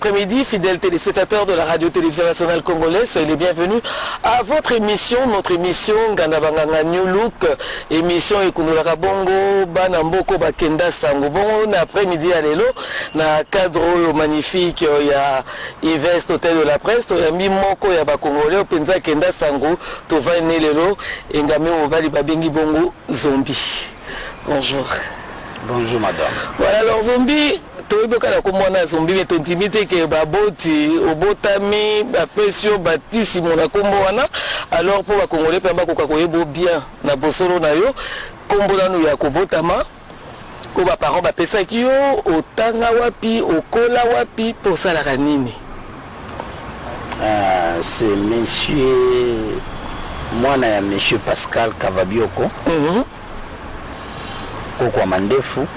après-midi, fidèles téléspectateurs de la radio-télévision nationale congolaise. Soyez les bienvenus à votre émission, notre émission Nganda Banganga New Look, émission ekundolaka bongo bana mboko bakenda sango. Bongo na après-midi ya lelo na cadre oyo magnifique ya Invest Hôtel de la Presse, toyambi moko ya ba Congolais mpenza kenda sango, tovandi lelo engame mobali babengi bongo Zombie. Bonjour. Bonjour madame. Voilà, alors Zombie, toyebi kaka komona Zombie, mais tondimi te ke baboti obotami bapesi yo batisimo na nkombo wana. Alors mpo bakongole mpe bakoka koyeba bien na bosolo na yo, nkombo nanu ya kobotama oyo baparent bapesaki yo, otanga wapi, okola wapi, mpo osalaka nini? C'est monsieur mwana ya monsieur Pascal Kavabioko, koko ya mandefu.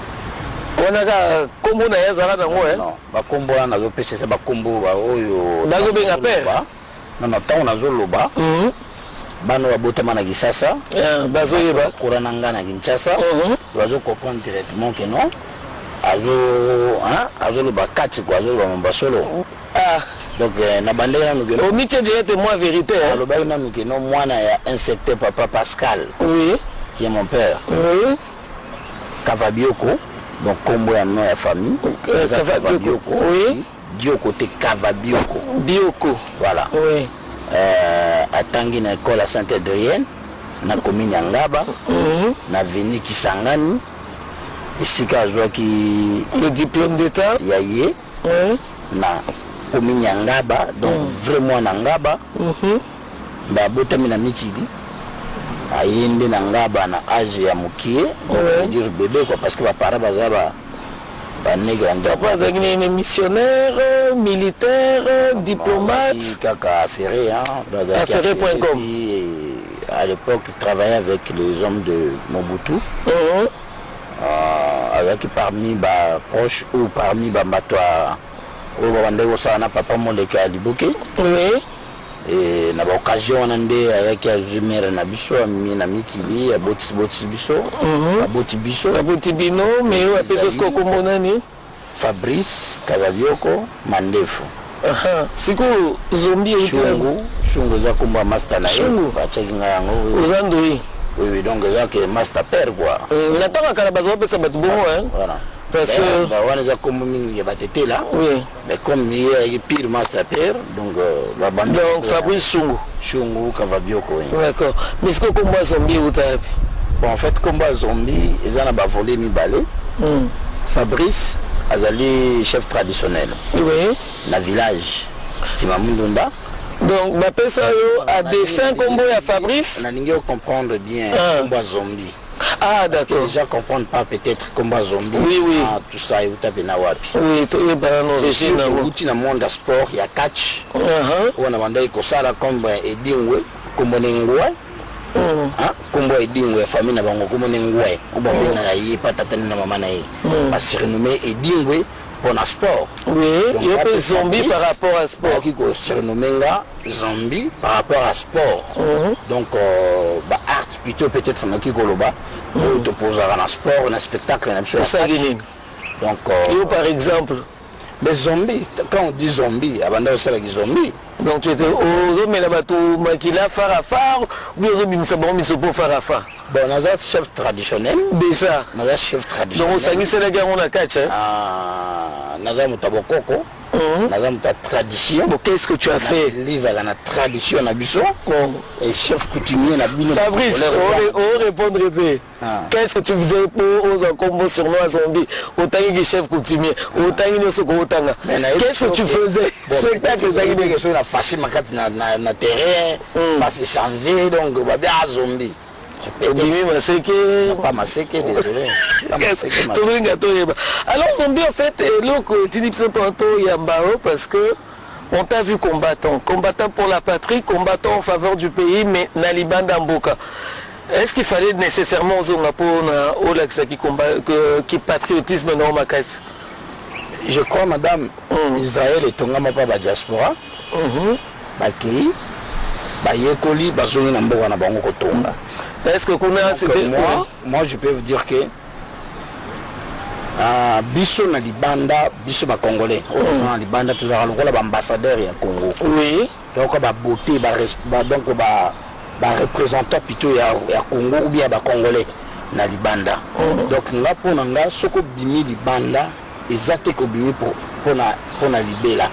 Wana kaka nkombo na ye azalaka nango, eh? Non, bakombo wana nazopesa eza bakombo oyo bazobenga père. Non, non, ntango nazoloba, bana oyo babotama na Kisasa, bazoyeba. Bakola na ngai na Kinshasa, bazocomprendre directement ke non, azo hein, azoloba kati ko azoloba mambasolo. Donc na bandeki nanu ke omitie déjà témoin vérité, hein? Alobaki nanu ke non, mwana ya inspecteur papa Pascal, qui est mon père, Kavabioko, donc kombo ya nom ya famille eza Kavabioko. Dioko te, Kavabioko. Bioko. Voilà. Atangi na école ya Sainte Adrienne na commune ya Ngaba, na avenue Kisangani, esika azwaki le diplôme d'état ya ye na commune ya Ngaba, donc vrai mwana Ngaba. Babotami na mikili, aye nde na Ngaba na age ya mokie, donc veut dire bébé quoi, parce que baparent baza ba banègre. Papa azalaki nini? Missionnaire, militaire, diplomate? Kaka affairé, hein. Affairé.com. À l'époque, il travaillait avec les hommes de Mobutu. Azalaki parmi baproche ou parmi bambato oyo babandaki kosala na papa Moleka ya Liboke. E na baoccasion wana nde ayaki, azwi mère na biso, amemi na mikili, abotisi botisi biso, aboti biso. Aboti bino, mais oyo apesi sikoyo kombo nani? Fabrice Kazabioko Mandefu. Sikoyo Zombi euti? Shungu. Shungu eza kombo ya master na ye. Batiaki ngai yango. Oza ndoi? Oui, donc eza ke master père quoi. Na ntango ya kala bazwa bapesa bato bongo, hein? Voilà. Parce que wana eza kombo mingi ya batetela, mais comme ye ayaki pire master père, donc babandi. Donc Fabrice Shungu. Shungu Kavabioko, oui. D'accord, mais sikoyo kombo ya Zombi euta wapi? Bon, en fait, kombo ya Zombi eza na bavolets mibale. Fabrice azali chef traditionnel na village Timamundunda. Donc bapesa yo à dessein kombo ya Fabrice? Nalingi comprendre bien kombo ya Zombi. Ah, d'accord. Les gens comprennent pas peut-être kombo ya Zombi. Ah, tout ça euta mpe na wapi? Oui, toyeba nano origine yango. Euti na monde ya sport ya catch oyo na bandaki kosala comme Edingwe, kombo ne Ngwe, kombo ya Edingwe ya famille na bango, kombo ne Ngwe, oyo babengaka ye pa tata na mama na ye, basurnommé Edingwe mpo na sport. Oui, yo mpe Zombi par rapport à sport. Bakoki kosurnomme nga Zombi par rapport à sport. Donc baart plutôt peut-être nakoki koloba oyo topozaka na sport, na spectacle na biso. Osali nini? Donc yo par exemple? Mais zombie, quand on dit zombie, abanda osalaki zombie. Donc tu étais ozomela bato makila fara far ou bien ozobimisa bango misopo fara far? Bon, naza chef traditionnel. Déjà. Naza chef traditionnel. Donc osangiselaki yango na catch, hein? Ah, naza moto ya bokoko, naza moto ya tradition. Bon, qu'est-ce que tu as fait? Livaka na tradition na biso et chef coutumier na bino. Fabrice, orépondre te. Qu'est-ce que tu faisais pour ozwa kombo surnom ya Zombie? Otangiki chef coutumier, otangi nyonso kootanga, qu'est-ce que tu faisais? Spectacle ezalaki ndenge soki na fashi makati na terrain, face échanger, donc babi a zombie. Obimi maseke? Pas maseke, désolé. Tozolinga toyeba. Alors Zombie, en fait, eloko etindi biso mpo toyamba yo, parce que on t'a vu combattant, combattant pour la patrie, combattant en faveur du pays, mais na libanda mboka. Est-ce qu'il fallait nécessairement ozonga mpona olakisaki ki patriotisme na makasi? Je crois, madame, Israël etongama mpa badiaspora. Bakei, bayekoli, bazongi na mboka na bango kotonga. Est-ce que kuna c'était moi, moi je peux vous dire que Ah, biso na libanda, biso bacongolais oyo toza na libanda, tozalaka lokola baambassadeur ya Congo. Donc babote donc bareprésentant plutôt ya Congo ou bien ya bacongolais na libanda. Donc nga, mpo na nga, soki obimi libanda, eza te kobimi mpona libela.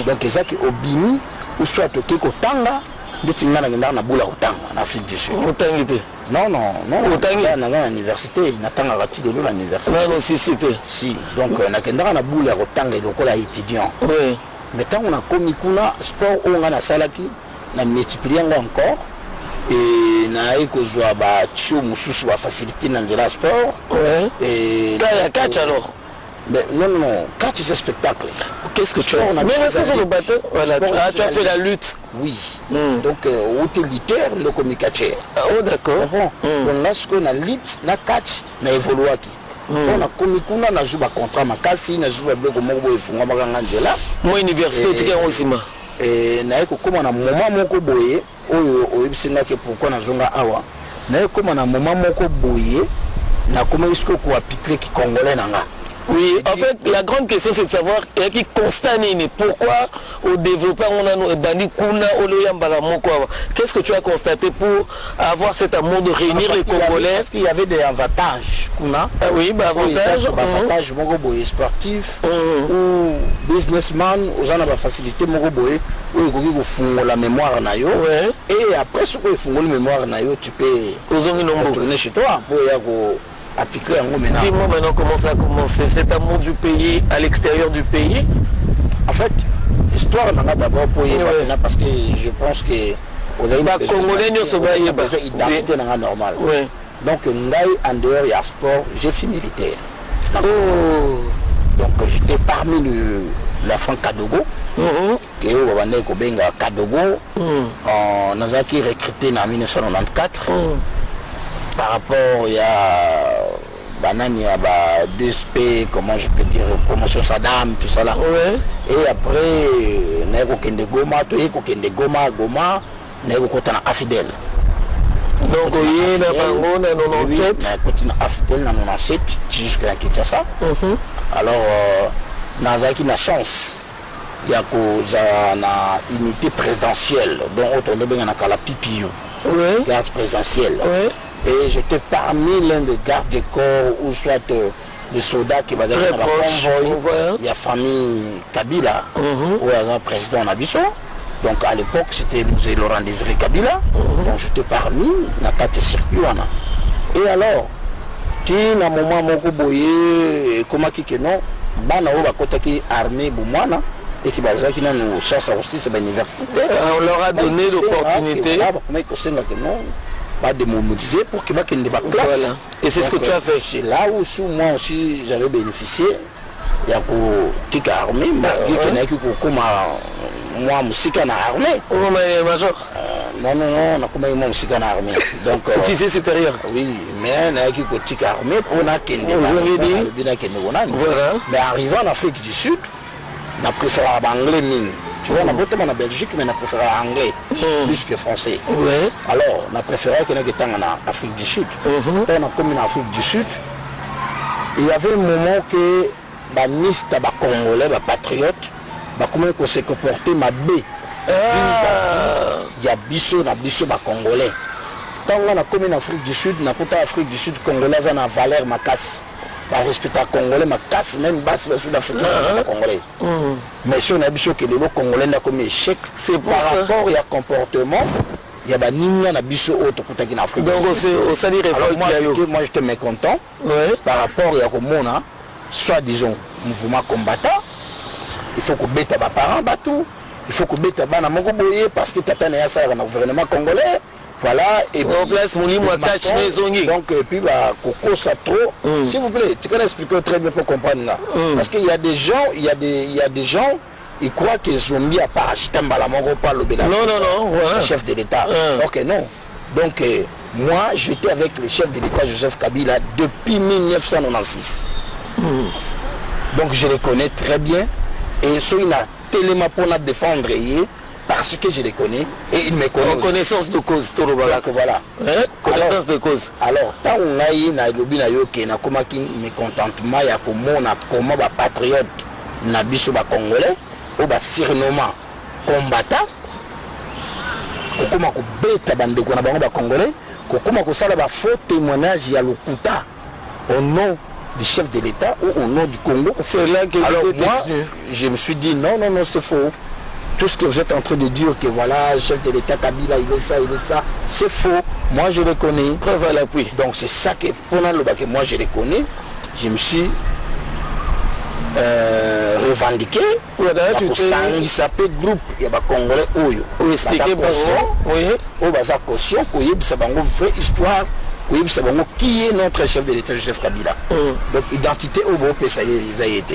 Donc ezaki obimi ou soit oke kotanga, ndeti nga nakendaka na bula kotanga na Afrique du Sud. Otangi te? Non. Otangi? Naza na université, natangaka ti lelo na université. Nano sisi te? Si, donc nakendaka na bula ya kotanga lokola étudiant. Mais ntango nakomi kuna, sport oyo ngai nasalaki, na multiplie yango encore e naye kozwa batio mosusu, bafacilité na nzela ya sport. Et ya catch alors? Mais non, catch, c'est spectacle. Qu'est-ce que tu as? Mais est-ce que le bateau, voilà, ah, tu as fait la lutte. Oui. Donc outi lutteur, ndokomi catcheur. Ah, oh d'accord. Bon, donc nga sikoyo na lutte, na catch, na évoluaki. Mpo nakomi kuna, nazwi bacontrat makasi, nazwi babiloko moko boye, efungwamaka nga nzela. Mo université, otiki yango nsima? Naye kokóma na moment moko boye oyo oyebisi ngaki pourquoi nazonga awa. Naye kokóma na moment moko boye, nakomaki sikoyo koappliquer kicongolais na nga. Oui, en fait, la grande question, c'est de savoir qui constat nini, pourquoi au développement on a bandi kuna oloya mbala moko awa. Qu'est-ce que tu as constaté pour avoir cet amour de réunir les Congolais? Parce qu'il y avait des avantages kuna. Ah oui, bah avantage. Avantage moko boye sportif ou businessman, oza na bafacilité moko boye oyo ekoki kofungola mémoire na yo. Et après, soki efungoli mémoire na yo, tu peux ozongi na mboka, retourner chez toi mpo oya ko appliquer yango maintenant. Dis-moi maintenant comment ça a commencé, cet amour du pays à l'extérieur du pays. En fait, histoire nanga d'abord po yeba mpena, parce que je pense que ozali na Bacongolais nyonso bayeba. Besoin identité nanga normale. Donc ngai, en dehors ya sport, j'ai fait militaire. Donc j'étais parmi la Franc Kadogo, ke oyo babandaki kobenga Kadogo. Nazalaki recruté na 1994 par rapport ya banani ya ba 2SP, comment je peux dire, promotion Saddam, tout ça là. Et après, naye kokende Goma, toye kokende Goma. Goma, naye kokota na AFDL. Donc oye na bango na 97? Nakoti na AFDL na 97 jusque na Kinshasa. Alors nazalaki na chance ya kozala na unité présidentielle, donc oyo tobenga na kala PPU, garde présidentielle. Et j'étais parmi l'un des gardes de corps ou soit les soldats qui bazalaki Très na proche. baconvoi Ouais. ya famille Kabila, oyo aza président na biso. Donc à l'époque, c'était Mzee Laurent Désiré Kabila. Donc j'étais parmi na kati ya circuit wana. Et alors, ti na moment moko boye, ekomaki ke non, bana oyo bakotaki armée bomwana eki bazalaki nanu chance ya kosilisa bauniversité. On leur a donné l'opportunité. Bakomaki kosenga ke non, bademobiliser pour que bakende baclasse. Voilà. Et c'est ce que tu as fait. C'est là où aussi, moi aussi, j'avais bénéficié ya kotika armée, malgré ke nayaki kokóma mwa mosika na armée. Oh, mais major? Non, nakomaki mwa mosika na armée, donc Officier supérieur. Oui, mais nayaki kotika armée mpo nakende. Ozongi di? Nalobi nakende konani. Mais arrivant en Afrique du Sud, na préféraka baanglais mingi, tu vois. Nabotama na Belgique, mais na préféraka anglais plus que français. Alors na préféraki naki etanga na Afrique du Sud. Ntango nakomi na Afrique du Sud, il y avait un moment que bamista bacongolais, bapatriote, bakomaki kose comporter mabe vis-à-vis ya biso na biso bacongolais. Ntango nga nakomi na Afrique du Sud, nakuta Afrique du Sud, congolais aza na valeur makasi, barespecta congolais makasi, même basi basud africain bacongolais. Mais soki nayebi soki lelo congolais nde akomi échec C'est pour par ça. rapport ya comportement ya baninga na biso oyo tokutaki na Afrique Donc du Sud. Osali Alors révolte moi, ya yo. j'étais, moi j'étais mécontent par rapport ya komona soit disons mouvement combattant, il faut kobeta baparent bato, il faut kobeta bana moko boye parce que tata na ye asalaka na gouvernement congolais, voilà. Et En place, molimo le attache maçon, ezongi. Donc et puis bakokosa trop. S'il vous plaît, tu peux expliquer très bien pour comprendre là, parce qu'il y a des gens, il y a des gens, ils croient que zombie a parachute mbala moko pa lobela Non. le chef de l'État. Ok, non. Donc, moi, j'étais avec le chef de l'État, Joseph Kabila, depuis 1996. Donc, je le connais très bien. Et soki natelema pour la défendre, ye, Parce que je les connais et il me connaît. En connaissance de cause, tolobaka. Donc voilà. Hein? Connaissance de cause. Alors, ntango ngai nalobi na yo ke nakomaki mécontentement ya komona comment bapatriote na biso bacongolais oyo basurnommer combattant, kokóma kobeta bandeko na bango bacongolais, kokóma kosala bafaux témoignage ya lokuta au nom du chef de l'État ou au nom du Congo. C'est là que Alors moi, je me suis dit: non, non, non, c'est faux. Tout ce que vous êtes en train de dire, que voilà, chef de l'État Kabila, il est ça, il est ça, c'est faux. Moi, je le connais. Preuve à l'appui. Donc c'est ça que, pendant le que moi je le connais, je me suis revendiqué. Kosangisa mpe groupe ya bacongolais oyo oyo baza conscient, koyebisa bango vraie histoire, koyebisa bango qui est notre chef de l'État Joseph Kabila. Donc identité oyo boopesa ye eza ye te.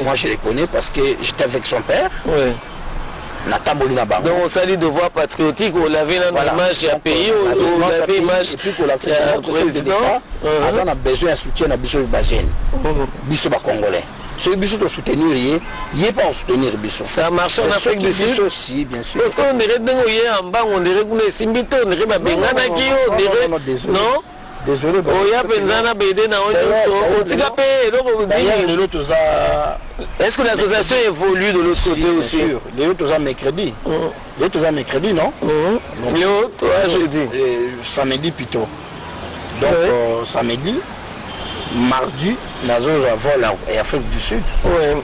Moi, je le connais parce que j'étais avec son père. Natamboli na bango. Donc osali devoir patriotique, olaver nano image ya pays, olaver image ya président. Aza na besoin ya soutien na biso bajeune, biso bacongolais. Soki biso tosoutenir ye, ye mpe akosoutenir biso. Ça marche en Afrique du Sud? Si, bien sûr. Parce qu'on dirait ndenge oye ya mbango, on dirait kuna esimbi te, on dirait babenganaki yo, on dirait non. Désolé. Oya mpenza na bede na yo nyonso, otika mpe eloko. Lelo toza Est-ce que l'association évolue de l'autre côté aussi? Sûr. Lelo toza mercredi, lelo toza mercredi, non? Lelo toza jeudi. Samedi plutôt. Donc samedi, mardi nazozwa vol ya Afrique du Sud.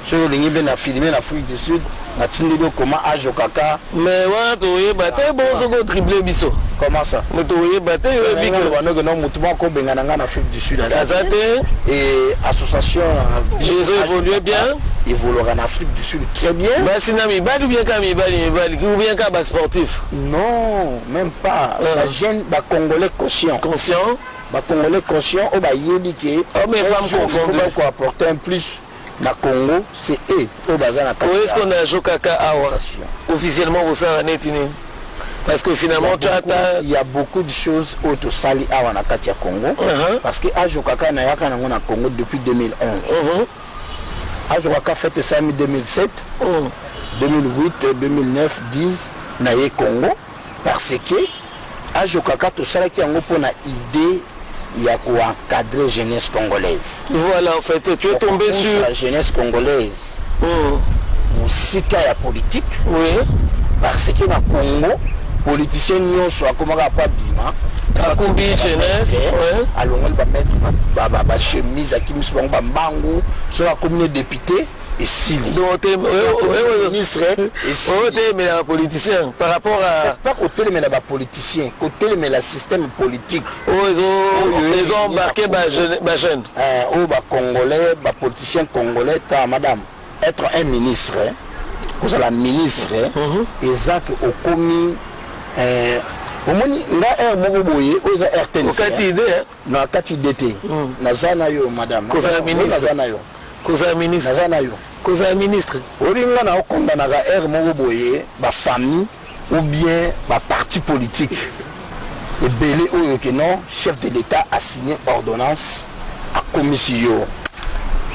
Soki olingi mpe na filme na Afrique du Sud, natindeli okoma ajokaka. Mais wana toyeba te bongo soki odribler biso. Comment ça? Mais toyeba te, oyebi. Banoke no motu moko obengana nga na Afrique du Sud. Aza te. Et association ezo évolue bien. Évoluera en Afrique du Sud très bien. Basi na mibali ou bien ka mibali mibali ou bien ka basportif? Non, même pas. Bajeune bacongolais conscient. Conscient. Bacongolais conscient oyo bayebi ke Hommes et femmes confondus. Koapporter un plus na Congo, c'est eux oyo baza na kati. Est-ce qu'on a jokaka awa officiellement kosala neti nini? Parce que finalement tu as il y a beaucoup de choses oyo tosali awa na kati ya Congo, parce que ajokaka nayaka nango na Congo depuis 2011. Ajokaka fête esalami 2007, 2008, 2009, 10 na ye Congo, parce que ajokaka tosalaki yango mpona idée ya koencadrer jeunesse congolaise. Voilà, en fait tu es tombé sur la jeunesse congolaise mosika ya politique, parce que na Congo politicien nyonso akomaka po abima. Akumbi jeunesse. Alongoli bamaître bachemise, akimisi bango bambangu. Soki akomi ne député, esili. Ministre. Otelemela bapoliticien par rapport à Pas kotelemela bapoliticien, kotelemela système politique. Oyo ezo embarqué bajeune. Oyo bacongolais, bapoliticien congolais. Ta madame, être un ministre, kozala ministre eza ke okomi, omoni nga aire moko boye oyo eza RTNC. Okati idée. Na kati idée te, naza na yo, madame. Kozala ministre. Naza na yo. Kozala ministre. Naza na yo. Kozala ministre. Oyebi nga na okondanaka aire moko boye bafamille ou bien baparti politique ebele oyo ke non, chef de l'État a signé ordonnance, akomisi yo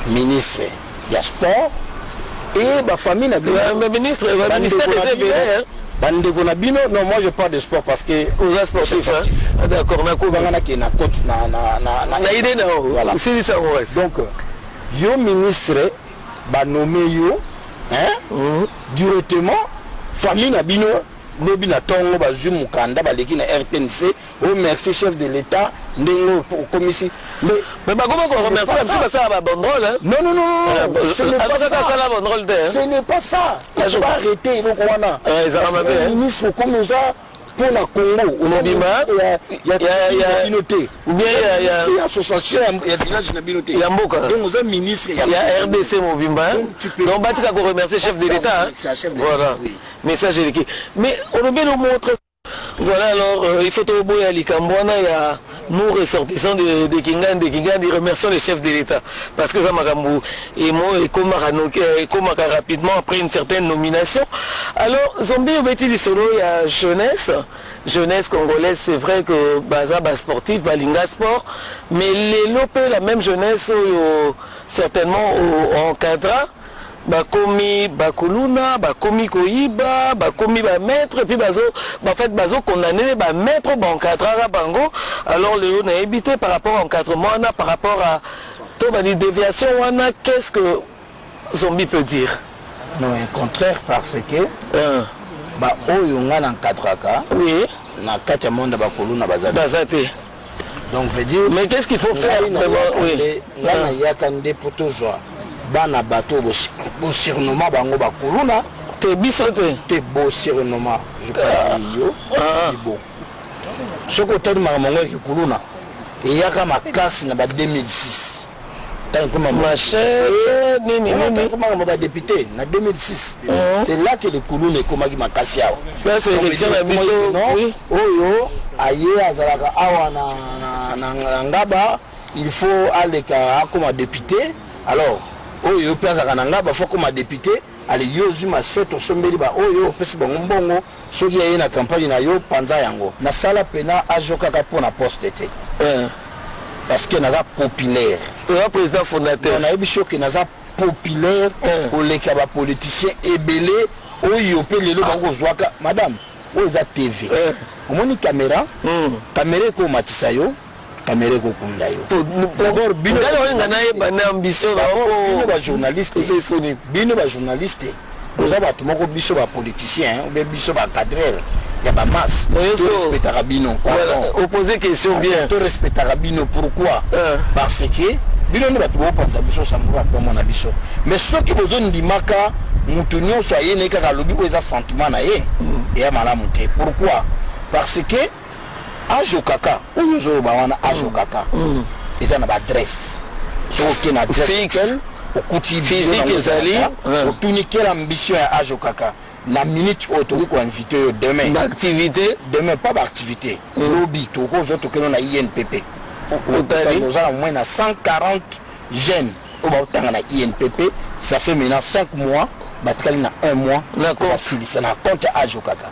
ministre ya sport et bafamille na bino. Ministre, baministère eza ebele. Bandeko na bino. Non, moi je parle de sport parce que oza sportif, hein? Ah, d'accord, nakobanga nakende na cote na na idée na. Voilà. Osilisa yango. Donc yo ministre, banome yo, hein? Directement famille na bino, lobi na ntongo bazwi mokanda, baleki na RTNC: o merci chef de l'État ndenge okomisi. Mais mais bakoma koremercier biso, basala babanderole. Non, non, non, non, ce n'est pas ça. Asala banderole te. Ce n'est pas ça, il faut pas arrêter eloko wana. Ezalaka mabe. Ministre okomi, oza mpona Congo. Mobimba. Ya bino te. Ou bien ya association ya village na bino te. Ya mboka. Donc oza ministre. Ya RDC mobimba. Donc batika koremercier chef de l'État. Voilà, message eleki. Mais olobi le montre. Voilà, alors il faut toboya likambo wana ya nous, ressortissants de Kingandi, remercions le chef de l'État, parce que ça makambo emo ekomaka rapidement après une certaine nomination. Alors Zombi, obeti lisolo ya jeunesse, jeunesse congolaise, c'est vrai que baza basportif, balinga sport, mais lelo mpe la même jeunesse oyo certainement encadra. Bakomi bakuluna, bakomi koyiba, bakomi bamaître, puis bazo, en fait bazocondamner bamaître baencadraka bango. Alors lelo nayebi te, par rapport à encadrement wana, par rapport à to badi déviation wana, qu'est-ce que Zombie peut dire? Non, au contraire, parce que baoyo nga na encadraka na kati ya monde ya bakuluna baza. Baza te. Donc veut dire Mais qu'est-ce qu'il faut faire vraiment? Oui. Ngai nayaka nde mpo tozwa bana bato bosurnommer bango bakuluna. Te, biso te. Te, bosurnommer, je parle yo. Bon, soki otali makambo yango ya kikuluna, eyaka makasi na ba 2006, ntango machete nini nini. Makambo badéputé na 2006, c'est là que le kuluna ekomaki makasi awa. Place élection na biso. Oyo aye azalaka awa na Ngaba, il faut aleka akoma député. Alors oyo mpe azalaka na Ngaba, faut akoma député. Ale, yo ozwi machete, osombeli baoyo, opesi bango mbongo, soki aye na campagne na yo, panza yango. Nasala mpena ajo kaka mpo na poste te, parce que naza populaire. Oza président fondateur. Nayebi soki naza populaire koleka bapoliticien ebele oyo mpe lelo bango kozwaka. Madame, oyo eza TV, omoni caméra, caméra ekomatisa yo, caméra ekokunda yo. D'abord bino olinga nayeba na ambition. Bino bajournaliste, bino bajournaliste boza bato moko, biso bapoliticien ou bien biso bacadreur ya bamasse, torespectaka bino. Opposer question bien. Torespectaka bino, pourquoi? Parce que bino nde bato bopanza biso sango, bato bamona biso. Mais soki bozondimaka motu nyonso aye naye kaka alobi oyo eza sentiment na ye, eya malamu te. Pourquoi? Parce que ajo kaka oyo ozoloba wana, ajo kaka eza na baadresse. Soki okei na adresse, okuti physique ezali. Otuni quelle ambition ya ajo kaka na minute oyo, tokoki koinvite oyo demain. Baactivité. Demain, pas baactivité, lobi tokozwa, tokende na INPP, oza na moins na 140 jeunes oyo baotanga na INPP. Ça fait maintenant 5 mois, batikali na 1 mois basilisa na compte ya ajo kaka.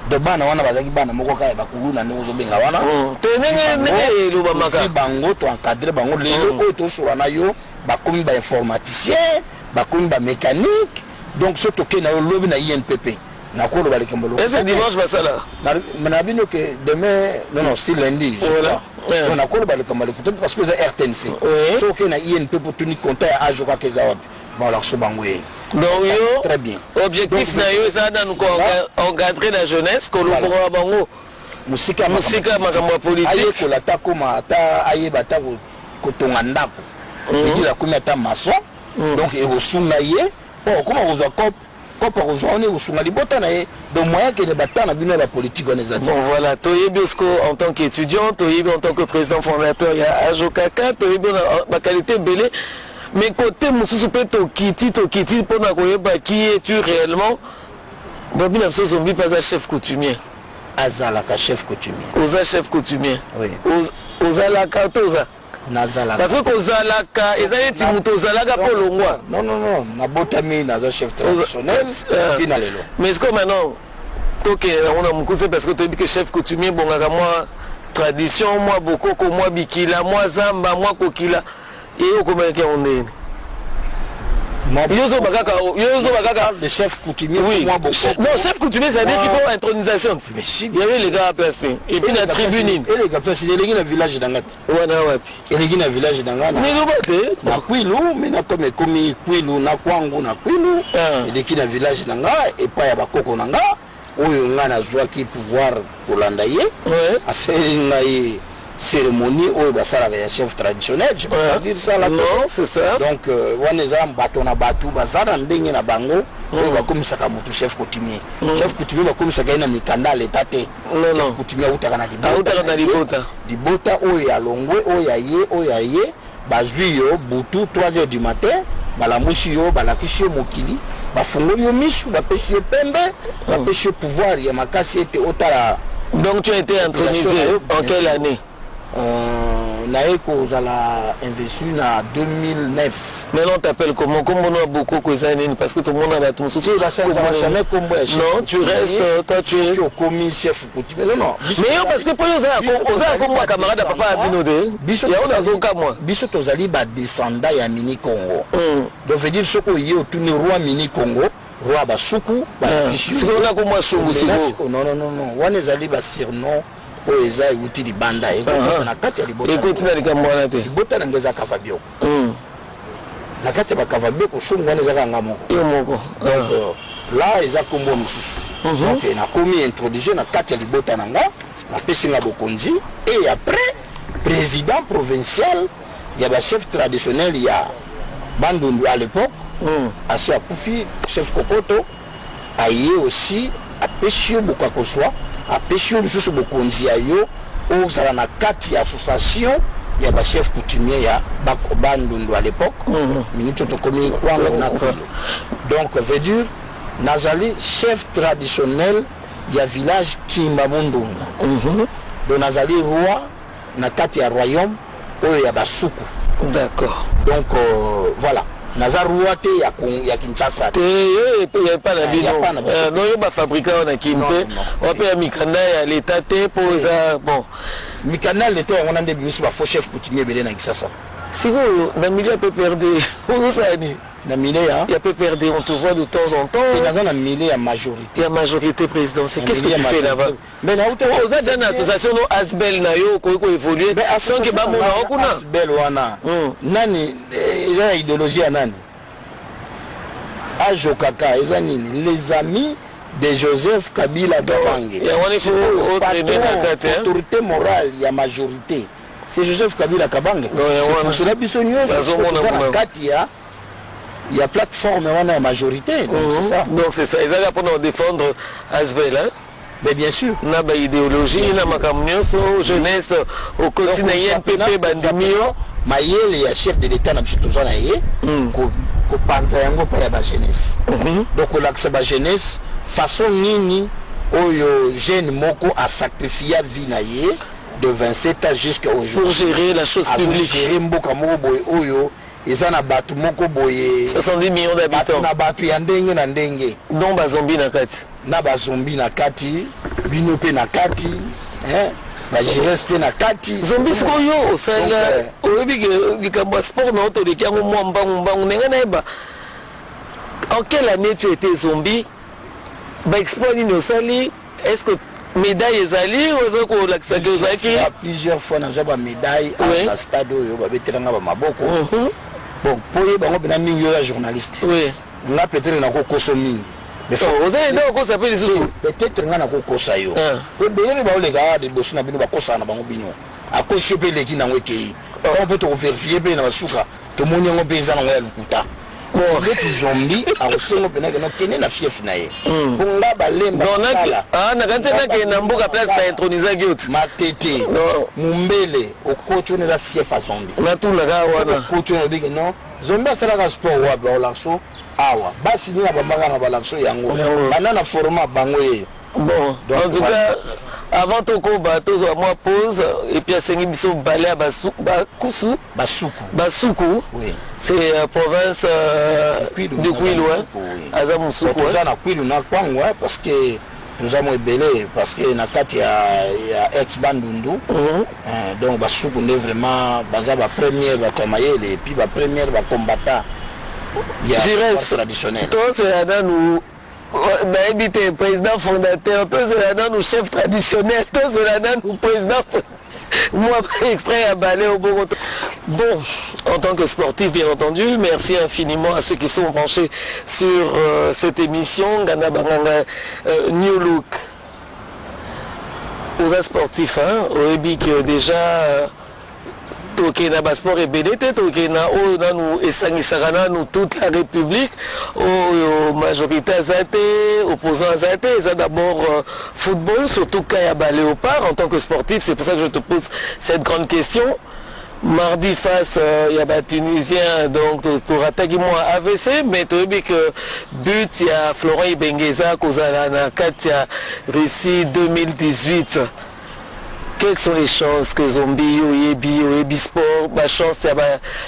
Donc bana wana bazalaki bana moko kaka ya bakuluna ndenge ozobenga wana. Te, ndenge elobamaka. Bango toencadre bango, lelo oyo tosola na yo, bakomi bainformaticien, bakomi bamécanique. Donc so tokei na yo lobi na INPP, nakoloba likambo. Est dimanche basala? Na bino ke demain, non, non, si lundi, donc nakoloba likambo lekuta parce que eza RTNC. So okei na INP po tuni compte ya age kaka eza wapi, balakso bango ye. Donc yo Très bien. Objectif na yo eza nanu koencadrer la jeunesse, kolongola bango mosika. Mosika makambo ya politique. Ayekola ata koma, ata ayeba ata kotonga ndako, c'est-à-dire akomi ata maçon. Donc ekosunga ye mpo okoma kozwa cope, cope akozwa wana ekosunga libota na ye. Donc moyen akende bata na bino ya bapolitique wana eza te. Bon, voilà, toyebi osiko en tant qu'étudiant, toyebi en tant que président fondateur ya Ajokaka, toyebi na baqualité ebele. Mais côté mosusu mpe, tokiti, tokiti mpona koyeba qui es-tu réellement. Babi na biso, Zombi mpe aza chef coutumier. Azalaka chef coutumier. Oza chef coutumier? Oui. Ozalaka to oza? Nazalaka. Parce que kozalaka eza neti moto ozalaka mpo longwa. Non, non, non, nabotami, naza chef traditionnel tina lelo. Mais est-ce que maintenant tokende yango na mokuse, parce que toyebi ke chef coutumier ebongaka mwa tradition, mwa bokoko, mwa bikila, mwa zamba, mwa kokila, ye okomaki yango ndeni? Yo ozoba kaka, yo ozoba kaka. Le chef coutumier. Oui. Moi, bokoko. Non, chef coutumier, ça veut dire qu'il faut intronisation. Mais si. Il y avait les gars à placer et puis na tribune nini? Eleka place, eleki na village na nga te. Wana wapi? Eleki na village na nga. Miloba te. Na Kwilu. Me na comme ekomi Kwilu na Kwangu na Kwilu, eleki na village na nga epai ya bakoko na nga oyo nga nazwaki pouvoir kolanda ye. Asaleli ngai cérémonie oyo basalaka ya chef traditionnel, je peux pas dire ça là. Non, c'est ça. Donc wana eza bato na bato baza na ndenge na bango oyo bakomisaka motu chef coutumier. Chef coutumier, bakomisaka ye na mikanda ya leta te. Chef coutumier autaka na Autaka na libota. Libota oyo ya longwe, oyo ya ye, oyo ya ye bazwi yo butu 3 heures du matin, balamusi yo, balakisi yo mokili, bafungoli yo misu, bapesi yo pembe, bapesi yo pouvoir ya makasi ete otala. Donc tu as été intronisé en quelle année? Naye kozala investi na 2009. Maintenant, on t'appelle comment? Kombo na bokoko eza nini? Parce que tomona bato mosusu. Jamais kombo ya chef. Non, tu restes, toi tu es Soki okomi chef coutumier, non, non. Mais yo, parce que mpo yo oza kombo ya camarade ya papa ya bino te. Biso yango nazokamwa. Biso tozali badescendant ya Mini Congo. Donc veut dire, soki oye, otuni roi Mini Congo, roi Basuku. Sikoyo na kombo ya Sungu sikoyo? Non, non, non, non, wana ezali basurnom oyo eza euti libanda, ekota na kati ya libota. Ekoti na likambo wana te. Libota na ngai eza Kavabioko. Na kati ya Bakavabioko, Sungu wana ezaka nga moko. Yo moko. Donc là eza kombo mosusu. Donc nakomi introduire na kati ya libota na nga, napesi nga bokonzi et après président provincial ya bachef traditionnel ya Bandundu à l'époque, asi akufi, chef Kokoto, aye aussi, apesi yo bokakozwa, apesi yo lisusu bokonzi ya yo ozala na kati ya association ya bachef coutumier ya Bandundu à l'époque. Minute oyo tokomi Kwango na Kwilu. Donc veut dire nazali chef traditionnel ya village Timba Mundundu. Donc nazali roi na kati ya royaume oyo ya Basuku. Donc voilà, naza roi te ya Kinshasa. Te, yo epa na bino. Ya pa na biso. Donc yo bafabrika oyo na Kini Non, te. Non. Wape ya mikanda ya leta te, mpo eza bon. Mikanda ya leta yango wana nde ebimisi bafaux chef coutumier ebele na Kinshasa. Sikoyo na milieu ya PPRD, ozosala nini? Na milieu ya Ya PPRD, on te voit de temps en temps. Te, naza na milieu ya majorité. Ya majorité présidentielle, qu'est-ce que Milieu tu ya fais là-bas? majorité. Mais nauta Oza déjà na association no ASBL na yo, okoki koévolue sans que bamona yo kuna. ASBL wana nani? Eza ya idéologie ya nani? Ajokaka eza nini? Les Amis de Joseph Kabila Kabange. Yango wana, il faut otraîner na kati, hein? Autorité morale ya majorité, c'est Joseph Kabila Kabange. Non, yango wana. C'est pour cela biso nyonso Bazomona toza na kuna. kati ya plateforme wana ya majorité. Donc c'est ça. Donc c'est ça, ezalaka mpona kodéfendre ASBL, hein? Mais bien sûr. Na baidéologie na makambo nyonso, jeunesse okoti na ye, MPP bandimi yo. Mayele ya chef de l'État na biso, toza na ye kopanza yango mpa ya bajeunesse. Donc kolakisa bajeunesse façon nini oyo jeune moko asacrifia vie na ye de 27 ans jusqu'à pour aujourd'hui gérer la chose publique. Azogérer mboka moko boye oyo eza na bato moko boye 70 millions bato d'habitants na bato ya ndenge na ndenge, dont bazombi na kati. Na bazombi na kati, bino mpe na kati, hein, bagiresse mpe na kati. Zombi sikoyo osala Donc, oyebi ke likambo ya sport na yo, toleki yango mwa mbangu mbangu. Ndenge nayeba, en quelle année tu étais zombi? Baexploit nini osali? Est ce que médaille ezali oza kolakisaki ozalaki? Ah, plusieurs fois nazwa bamédaille na stade oyo babetelanga bamaboko. Bon, mpo oyeba yango mpena mingi, oyo ya journaliste, nga peut-être nakokoso mingi. Mais Oh, oza ede okosa mpe lisusu. Peut-être nga nakokosa yo. Ah. Ebele mpe baoleka awa liboso na bino, bakosaka na bango. Bino akosi yo mpe eleki nango ekei. Ntango mpe tokovérifier mpe na basuka, tomoni yango mpe eza nango ya lokuta. Neti zombi akosengo mpena keno kende na fief na ye, mpo nga balemba. Donc Kala. Nakanisi nakende na mboka place na intronisaki yo te. Matete. Non. Mumbele okoti wana, eza fief ya zombi. Natulaka wana. Okoti wana, obiki non, zombi asalaka sport wapi? Baolakso awa basi nini abambaka na balakso yango. Yango. Banda na format bango yeyo. Bon, Donc, en tout voilà. cas, avant tokoba, tozwa mwa pause et puis asengi biso bale ya bakusu. Basuku. Basuku. Oui. C'est province Kwilu, de Kwilu, hein? Musuku, oui. Aza Musuku. Toza Hein? na Kwilu na Kwango, hein, parce que toza mo ebele, parce que na kati ya ex Bandundu, hein, donc Basuku nde vraiment baza bapremière bato ya mayele et puis bapremière bacombattant ya Jires, pouvoir traditionnel. Tozela nanu, nayebi te, président fondateur, tozela nanu chef traditionnel, tozela nanu président. Moi, extrait à balai au bon. Bon, en tant que sportif, bien entendu, merci infiniment à ceux qui sont branchés sur cette émission, Nganda Banganga New Look. Aux sportifs, hein, oyebi que déjà, tokende na basport ebele te, tokende na oyo nanu esangisaka nanu toute la République, oyo majorité aza te, opposant aza te, eza d'abord football, surtout cas ya baléopard. En tant que sportif, c'est pour ça que je te pose cette grande question. Mardi face ya batunisien, donc torataki mwa AVC, mais toyebi que but ya Florent Ibenge eza kozala na kati ya Russie 2018. Quelles sont les chances que Zombie, oyebi, oyebi sport, ba chance ya ba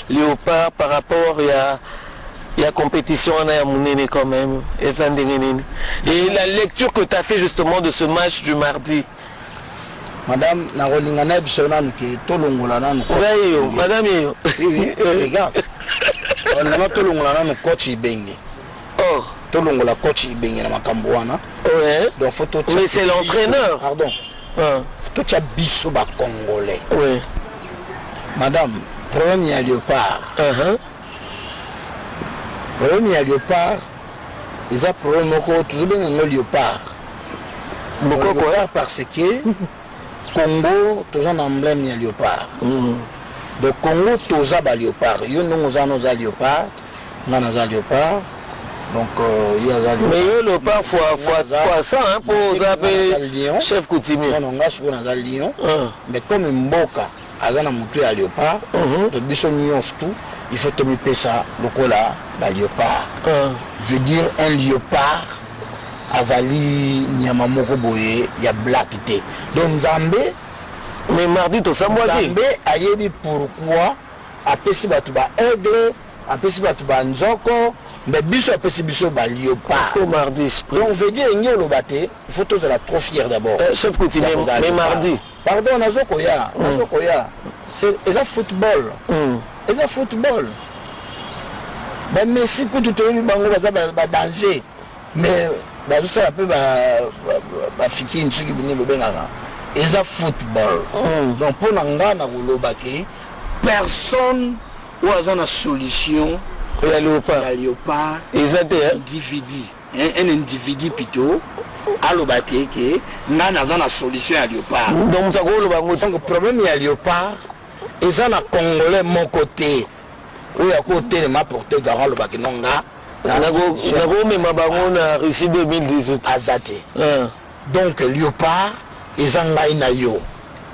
Léopard par rapport ya compétition wana ya monene quand même, eza ndenge nini? Et la lecture que tu as fait justement de ce match du mardi? Madame, nakolinga nayebisa yo nanu ke tolongola nanu. Ngai yo, madame yeyo. Oui, regarde, olingana tolongola nanu coach Ibenge. Oh. Tolongola coach Ibenge na makambo wana. Donc faut totia Mais c'est l'entraîneur. Pardon. Ah. Totia biso bacongolais. Madame, problème ya Léopard, problème ya Léopard eza problème moko tozobenga yango Léopard. Bokoko. Léopard parce que Congo toza na emblème ya léopard. Donc Congo toza baléopard. Yo ndongo oza wana, oza léopard, nga naza léopard, donc ye aza léopard. Mais yo léopard fois 100, hein, po oza Naza lion. mpe chef coutumier. Non, non, nga sikoyo naza lion. Ah. Mais comme mboka aza na motu ya léopard, to biso nyonso tu il faut tomipesa lokola baléopard. Ah. Veut dire un léopard azali nyama moko boye ya black te. Donc Nzambe Mais mardi tosambwaki. Nzambe ayebi pourquoi apesi bato ba aigle, apesi bato banzoko, mais biso apesi biso baléopard. Parce que mardi je Donc veut dire engi oloba te, il faut tozala trop fier d'abord. Chef coutumier, Ya kozala mais léopard. mardi. Pardon, nazokoya. Eza football, eza football. Bamessi kutu toyebi bango baza badanger, mais bazosala mpe bafikini soki bini bobengaka, eza football. Donc mpo na nga na koloba ke personne oyo aza na solution ya léopard ya léopard eza te, hein? Individu, un individu plutôt, aloba te ke nga naza na solution ya léopard. Donc moto akoloba yango te. Donc problème ya léopard eza na Congolais moko te oyo akotelema porte garant alobaki no nga Nakomema bango na Russie 2018. Aza te. Ah. Donc léopard eza ngai na yo.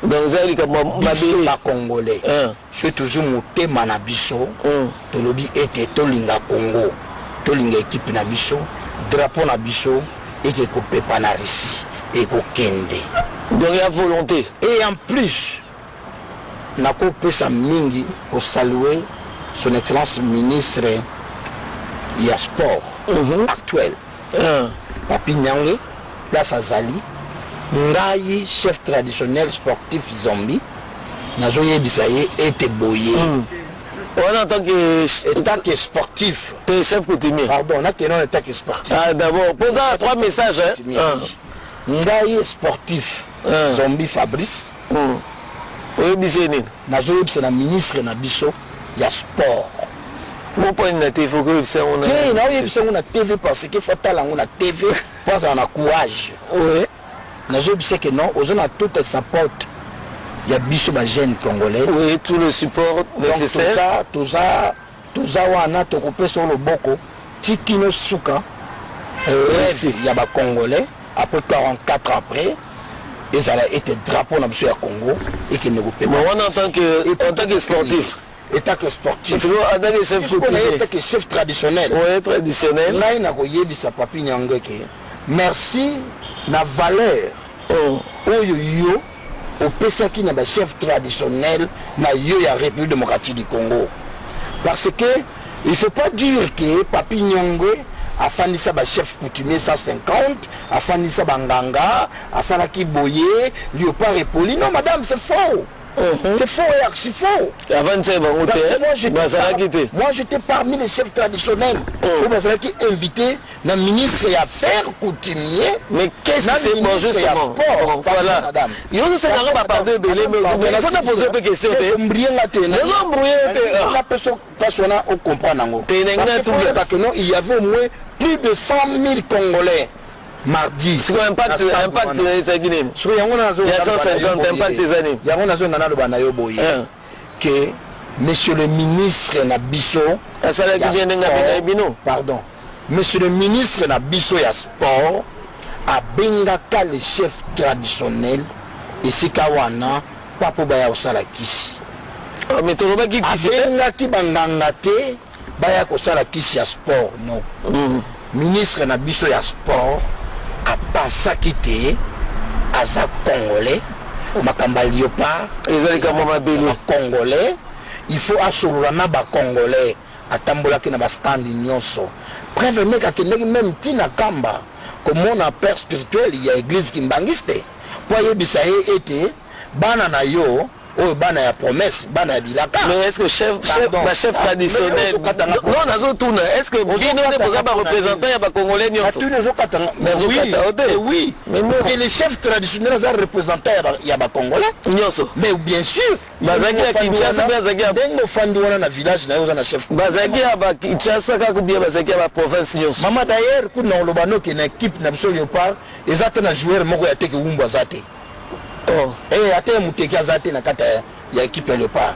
Donc eza likambo ya Biso mabele. bacongolais, Ah. so toujours motema na biso, tolobi ete tolinga Congo, tolinga équipe na biso, drapeau na biso eke kopepa na Russie, ekokende. Donc ya volonté. Et en plus nakopesa mingi kosaluer son excellence ministre ya sport actuel, Papi Nyange, place azali. Ngai chef traditionnel sportif Zombi nazoyebisa ye ete boye. Wana en tant que État que sportif. Te, chef coutumier. Pardon, nakende en état que sportif. Ah, d'abord posa trois messages, hein? Ah. Ngai sportif Ah. Zombi Fabrice, Oyebisi ye nini? Nazoyebisa na ministre na biso ya sport. Moponi na te, faut koyebisa yango na Te, naoyebisa yango na TV parce que faut tala yango na TV po azala na courage. Nazoyebisa ke non, oza na toute support ya biso bajeune congolais. Oui, tout le support Donc nécessaire. Toza wana, tokopesa yo loboko tikino suka. Rêve ya bacongolais après 44 ans après ezala ete drapeau na biso ya Congo ekende kopema. Bon, wana en tant que sportif. État que sportif. Parce que en tant que chef Puisqu'on est coutumier. état que chef traditionnel, Oui, traditionnel. ngai nakoyebisa Papi Nyango eke merci na valeur oyo yo opesaki na bachef traditionnel na yo ya République démocratique du Congo, parce que il faut pas dire que Papi Nyongwe afandisa bachef coutumier 150, afandisa banganga, asalaki boye, léopard epoli. Non madame, c'est faux, c'est faux et archi faux. Avandisa bango Parce que moi, te, j'étais bazalaki te. Moi, j'étais parmi les chefs traditionnels oyo bazalaki invité na ministre ya affaires coutumier. Mais qu'est-ce Na que c'est bon ministre ya justement? sport. Bon, voilà. Madame. Yo osenganga bapardon ebele, mais il faut poser mpe question te. Embrouiller nga te. Nazo embrouiller te. Na peso place wana ocomprendre yango. Te, na Parce nga que faut oyeba que non, il y avait au moins plus de 100 000 Congolais mardi Sikoyo na impact stade impact wana. ezalaki nini? Soki yango Ya 150, impact eza nini? Yango nazonga naloba na yo boye ke monsieur le ministre na biso Asalaki ya bien ndenge sport, abengaki bino. Pardon, monsieur le ministre na biso ya sport abengaka le chef traditionnel esika wana pa mpo baya kosala kisi. Ah, mais tolobaki kisi te. Abengaki banganga te baya kosala kisi ya sport, non. Ministre na biso ya sport apensaki te aza congolais. Makambo ya Léopard eza likambo mabele. Congolais, il faut asolola na Bacongolais. Atambolaki na bastand nyonso. Preuve, meke akendaki même ntina Kamba komona père spirituel ya église kimbangiste mpo ayebisa ye ete bana na yo oyo, bana ya promesse, bana ya bilaka. Mais est ce que chef, bachef traditionnel, non, nazotuna, est ce que bino nde boza bareprésentant ya Bacongolais nyonso? Natuni, ozokatanga. Oui, c'est le chef traditionnel, aza représentant ya Bacongolais nyonso. Mais bien sûr. Bazalaki ya Kinshasa mpe bazalaki ya Ndenge ofandi wana na village na yo, oza na chef. Bazalaki ya Bakinshasa kaka bien, bazalaki ya baprovince nyonso? Mama, d'ailleurs kuna oloba noke na équipe na biso Léopard eza te na joueur moko ya teke wumbu aza te. Oh. Eh, ata ya moteki aza te na kati ya équipe ya Léopard.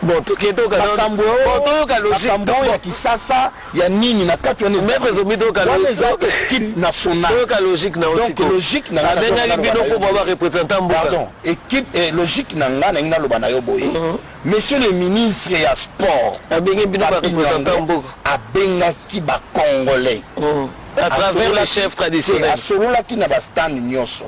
Bon, toke Makambo toyoka logique. Makambo ya Kisasa ya nini na kati wana? Maître Zomi, toyoka. Wana eza équipe nationale. Toyoka logique na Donc logique na Abengaki bino mpo ba bareprésentant mboka. Pardon, équipe, logique na nga, nangi naloba na yo boye: monsieur le ministre ya sport Abengi bino bareprésentant mboka. Abengaki Bacongolais à travers les chefs traditionnels. Asololaki na bastand nyonso.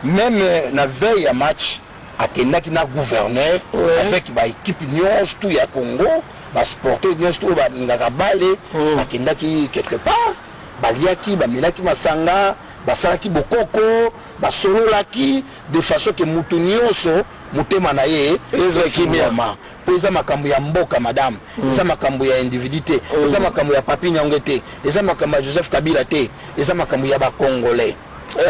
Même na veille ya match, akendaki na gouverneur avec baéquipe nyonso tout ya Congo, basporteur nyonso oyo balingaka bale. Bakendaki quelque part, baliaki, bamelaki masanga, basalaki bokoko, basololaki de façon ke mutu nyonso motema na ye Ezwa kimia. Efungwama. Mpo eza makambo ya mboka, madame, eza makambo ya individu te, eza makambo ya Papi Nyange te, eza makambo ya Joseph Kabila te, eza makambo ya Bacongolais.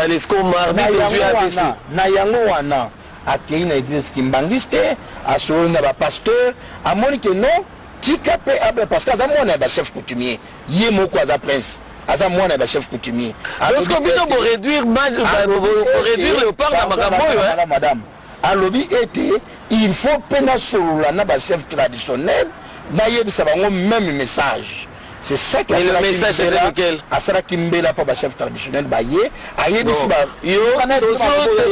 Allez, ce mardi tozwi ABC. Na yango wana akei na église kimbangiste te, asololi na bapasteur, amoni ke non, tika mpe abe, parce que aza mwana ya bachef coutumier, ye moko aza prince, aza mwana ya bachef coutumier. Parce que bino boréduire boréduire Léopard na makambo oyo, hein. Madame, alobi ete il faut mpe nasolola na bachef traditionnel, nayebisa bango même message. C'est ça qui Mais le message, c'était lequel? Asalaki mbela mpo bachef traditionnel baye, ayebisi Yo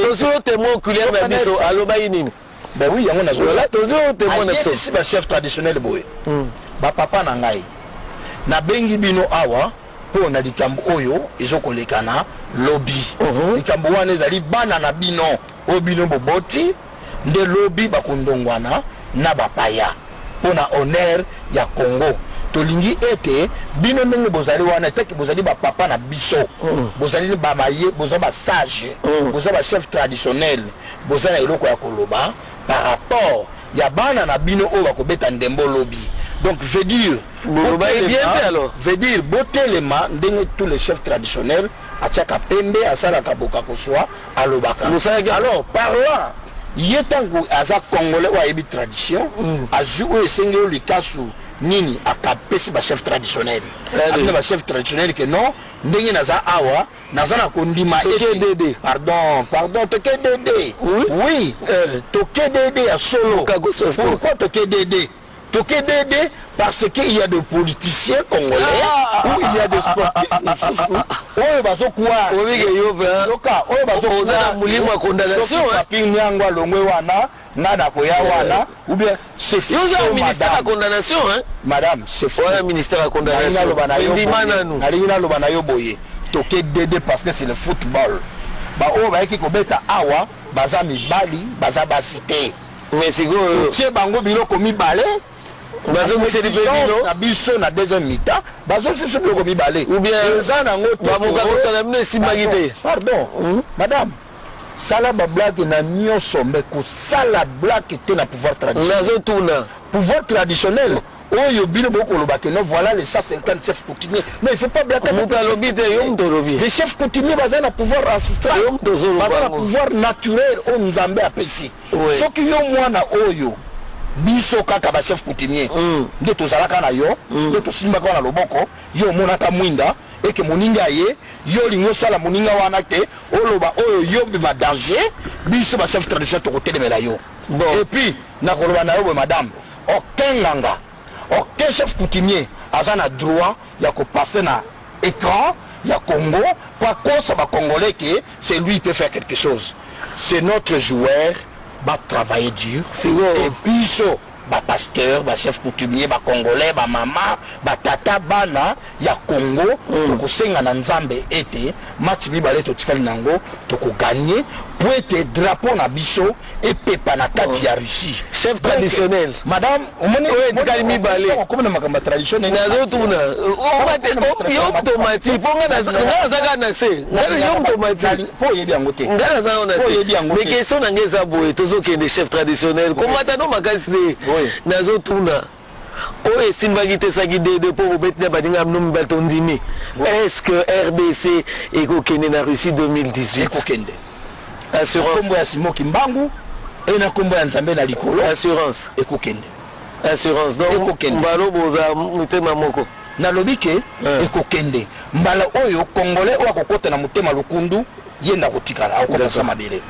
tozwi yo témoin oculaire na biso, alobaki nini? Ben oui, yango nazo Voilà, tozwi yo témoin na biso. Ayebisi bachef traditionnel boye: bapapa na ngai, nabengi bino awa mpo na likambo oyo ezokoleka na lobi. Likambo wana ezali bana na bino oyo bino boboti nde lobi bakondongwana na bapaya. Mpo na honneur ya Congo, tolingi ete bino ndenge bozali wana, etaki bozali bapapa na biso, bozali bamaye, boza basage, boza bachef traditionnel, boza na eloko ya koloba par rapport ya bana na bino oyo bakobeta ndembo lobi. Donc veut dire Bolobaki bien mpe alors. Veut dire botelema ndenge tous les chefs traditionnels atiaka pembe, asalaka bokakoswa, alobaka. Alors par là, ye ntango aza Congolais oyo ayebi tradition, azwi oyo esengi oyo likasu nini, akapesi bachef traditionnel. Abina bachef traditionnel ke non, ndenge naza awa, naza na kondima. Toke dede. Pardon, pardon, toke dede. Oui, toke dede ya solo. Pourquoi toke dede? Toke dede parce que il y a des politiciens congolais ou il y a des sportifs mosusu oyo bazokuwa Yoka oyo. Bazoza na molimo ya condamnation. Papi Nyango alongwe wana, nga nakoya wana, ou bien c'est faux. Yo ministère ya condamnation, hein. Madame, c'est faux. Wana ministère ya condamnation. Nalingi naloba na yo boye: toke dede parce que c'est le football. Baoyo bayaki kobeta awa baza mibali, baza basi te. Mais sikoyo Tie bango biloko mibale. Bazongiseli mpe bino. Na biso na deuxième mi-temps, bazongisi biso biloko mibale. Ou bien eza nango. Bamoka kosala bino esimbaki te. Pardon, madame, sala bablague na nyonso, mais kosala blague te na pouvoir traditionnel. Nazotuna. Pouvoir traditionnel oyo bino bokoloba ke non, voilà les 150 chefs coutumiers. Non, il faut pas blaguer. Moto alobi te, yo moto olobi. Les chefs coutumiers baza na pouvoir ancestral, Yo moto ozoloba. Baza na pouvoir naturel oyo Nzambe apesi. Soki yo mwana oyo, biso kaka bachef coutumier nde tozalaka na yo, nde tosimbaka na loboko, yo omonaka mwinda eke moninga ye, yo olingi osala moninga wana te, oloba oyo yo bima danger, biso bachef traditionnel tokotelemela yo. Bon. Et puis nakoloba na yo boye, madame: aucun nganga, aucun chef coutumier aza na droit ya kopasser na écran ya Congo po akosa Bacongolais ke c'est lui, il peut faire quelque chose. C'est notre joueur, batravailler dur. Sikoyo. Et biso bapasteur, bachef coutumier, Bacongolais, bamama, batata, bana ya Congo, tokosenga na Nzambe ete match mibale totikali nango, tokogagner. Po ete drapeau na biso epepa na kati ya Russie. Chef traditionnel. Madame, omoni oyo etikali mibale. Okomi na makambo ya tradition. Nazotuna yo tomati mpo nga naza kaka na se, yo tomati. Mpo oyebi yango te. Nga naza nano na se, mais question na nga eza boye: tozokende, chef traditionnel, komata no makasi te. Nazotuna, oyo esimbaki te, esaki 2-2 mpo bobeti na baninga no mibale, tondimi. Est ce que RDC ekokende na Russie 2018? Ekokende. Assurance? Nkombo ya Simoki Mbangu e na nkombo ya Nzambe na likolo. Assurance? Ekokende. Assurance donc? Ekokende. Mbalo boza motema moko. Nalobi ke ekokende. Mbala oyo, Congolais oyo akokɔta na motema lokundu, ye nde akotikala, akokɔta sa mabele.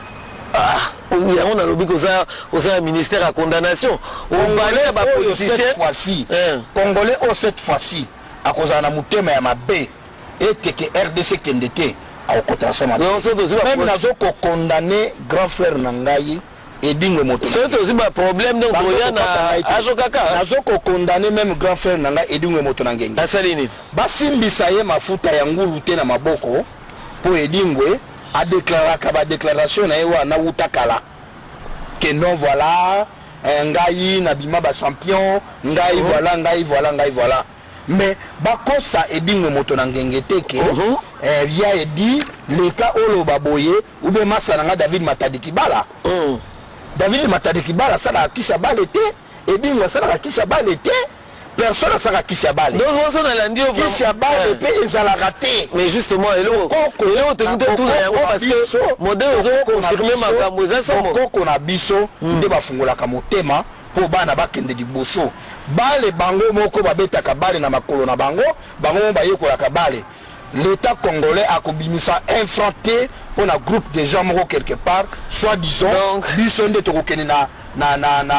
Ah, yango nalobi koza oza na ministère ya condamnation, obale ya Oyo bapoliticien. Cette fois-ci, Congolais oyo cette fois-ci akozala na motema ya mabe ete ke RDC kende te, akokɔta na sa mabele. Donc so tozwi Même nazo kokondamner grand frère na ngai Edingwe moto. Soki tozwi baproblème, donc toya na azo kaka. Nazo kokondamner même grand frère na ngai Edingwe moto na ngenge. Asali nini? Basimbisa ye mafuta ya ngulu te na maboko, mpo Edingwe adeklaraka badéclaration na ye wana wuta kala ke non, voilà, ngai nabima bachampion, ngai voilà, ngai voilà, ngai voilà. Mais bakosa Edingwe moto na ngenge te ke ya edi leka oloba boye ube masa na nga David Matadi Kibala. David Matadi Kibala asalaka kisi ya bale te, Edingwe asalaka kisi ya bale te, personne asalaka kisi ya bale. Donc so nalandi yo Kisi ya bale mpe ezalaka te. Mais justement, eloko tolingi totuna yango, parce que modèle ozoconfirme makambo eza somo. Bokoko na biso nde bafungolaka motema mpo bana bakende liboso. Bale, bango moko babetaka bale na makolo na bango, bango moko bayekolaka bale. L'État congolais akobimisa un franc te mpo na groupe de gens moko quelque part, soit disant biso nde tokokende na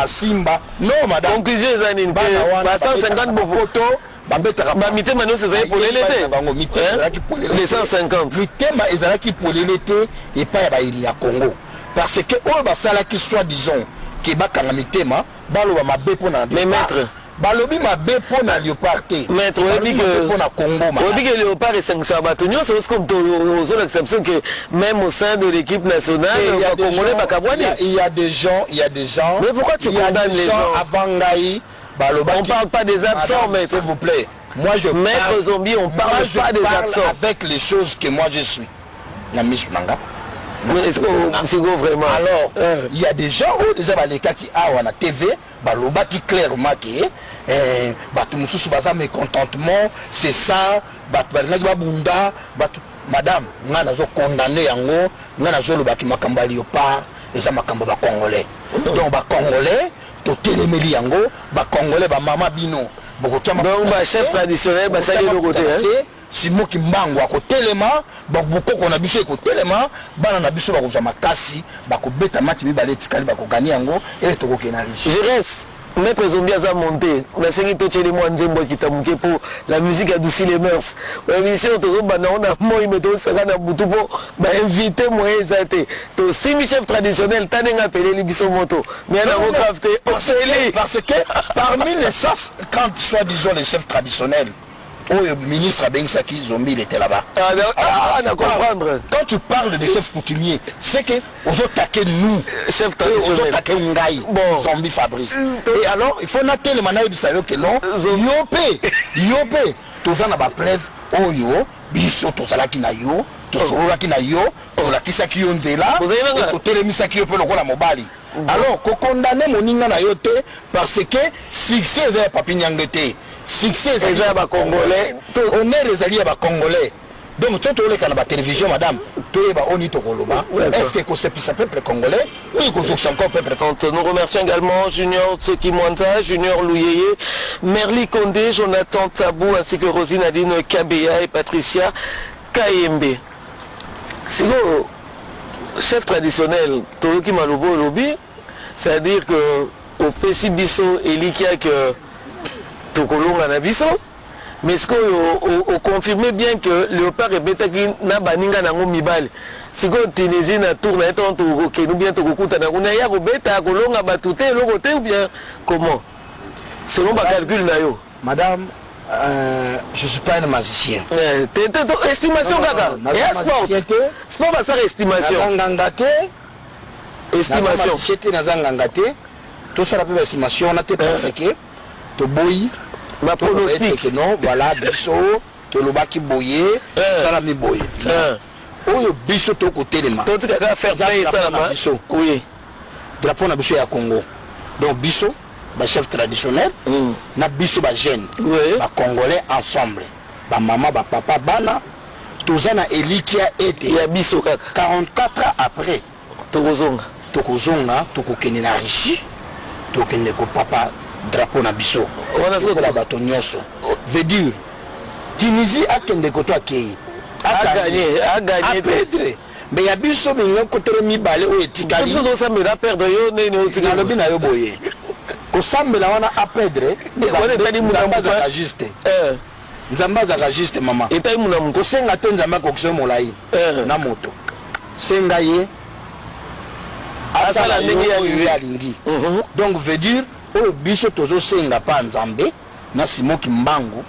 Simba. Non, madame. Conclusion eza nini? Bana wana Ba 150 poto babetaka. Bamitema nyonso ezali polele te. Bango mitema ezalaki polele. Les 150. Mitema ezalaki polele te epai ya bayini ya Congo, parce que oyo basalaki, soit disant ke bakanga mitema, baloba mabe mpo na Mais maître, balobi mabe mpo na Léopard te. Maître, oyebi ke mpo na Congo. Oyebi ke Léopard esangisaka bato nyonso. Osi comme ozolakisa biso ke même au sein de l'équipe nationale, Bacongolais bakabwani. Il y a des gens, il y a des gens. Mais pourquoi tu condamnes les gens? Avant ngai balobaki. On parle pas des absents, maître. S'il vous plaît, moi je Maître parle, Zombie, on parle moi, je pas des parle absents. Avec les choses que moi je suis na miso na nga. Mais est-ce que siko vraiment? Alors, il y a des gens oyo déjà balekaki awa na TV, balobaki clairement ke bato mosusu baza mécontentement, c'est ça. Bato balingaki babunda bato. Madame, ngai nazokondamner yango. Ngai nazolobaki makambo ya Léopard eza makambo ya Bacongolais. Donc Bacongolais totelemeli yango. Bacongolais, bamama, bino bokotia. Donc bachef traditionnel basali eloko te? Simoki Mbango akotelema, bokoko na biso ekotelema, bana na biso bakozwa makasi, bakobeta match mibale etikali, bakogagner yango eye tokokende na Russie. Je reste. Maître Zombie aza monté, nasengi totyeli mwa nzembo ekita moke mpo la musique adoucit les mœurs. Émission tozobanda ngo na moi, me tozosaka na butu mpo bainvité moyen eza te. Tosimbi chef traditionnel ta ndenge apeleli biso moto, mais yango grave te, opeli. Parce que parmi les 150, soi-disant les chefs traditionnels oyo ministre abengisaki, Zombi, il était là-bas. Ah, ah, na comprendre. Quand tu parles de chef coutumier, c'est que ozotake nous. Chef traditionnel. Ozotake ngai. Bon. Zombi Fabrice, et alors il faut natelema nayebisa yo ke non, yo mpe, yo mpe toza na bapreuve oyo biso tozalaki na yo, tosololaki na yo, tolakisaki yo nzela, totelemisaki yo mpe lokola mobali. Alors kokondamner moninga na yo te, parce que succès eza ya Papi Nyange te, succès eza ya Bacongolais. Honneur ezali ya Bacongolais. Donc so toleka na batélévision, madame, toyeba oni tokoloba, est ce que ekosepisa peuple congolais ou ekozokisa encore peuple? Quand nous remercions également Junior Tsoki Mwanza, Junior Louyeye, Merli Condé, Jonathan Tabou, ainsi que Rosine Aline Kabeya et Patricia Kayembe. Siko, chef traditionnel, toyoki malobo olobi, c'est-à-dire que opesi biso elikia que tokolonga na biso, mais sikoyo oconfirme bien que Léopard ebetaki na baninga nango mibale. Sikoyo Tunisie na tour na ye, ntango tokokende bien, tokokutana kuna, ya kobeta, kolonga bato te, eloko te, ou bien comment, selon bacalcul na yo? Madame. Je suis pas un magicien. Te, estimation kaka eya sport. Sport basala estimation. Naza nganga te. Estimation. Magicien te, naza nganga te. Tosala mpe baestimation wana te parce que toboyi bapronostic. Non, voilà, biso tolobaki boye, esalami boye. Oyo biso tokotelema, totika kaka fair play esalama. Biso oui, drapeau na biso ya Congo. Donc biso bachef traditionnel na biso bajeune, bacongolais ensemble, bamama, bapapa, bana, toza na elikia ete ya biso kaka. 44 ans après, tokozonga. Tokozonga, tokokende na Russie, tokende kopapa drapeau na biso wana lokola bato nyonso. Veut dire Tunisie akende koto, akei aganye, aganye te. Aperdre, mais ya biso mingi kotolo mibale oyo etikali. Biso tosambela perdre, yo nini otika? Nalobi na yo boye, kosambela wana aperdre, Wana etali muna Nzambe moto. azalaka juste. Nzambe azalaka juste, mama. Etali muna moto. Kosenga te Nzambe akokisa yo molai na moto. Senga ye asala asala ndenge yo ye oyo ye alingi. Donc veut dire oyo biso tozosenga pa Nzambe na Simon Kimbangu,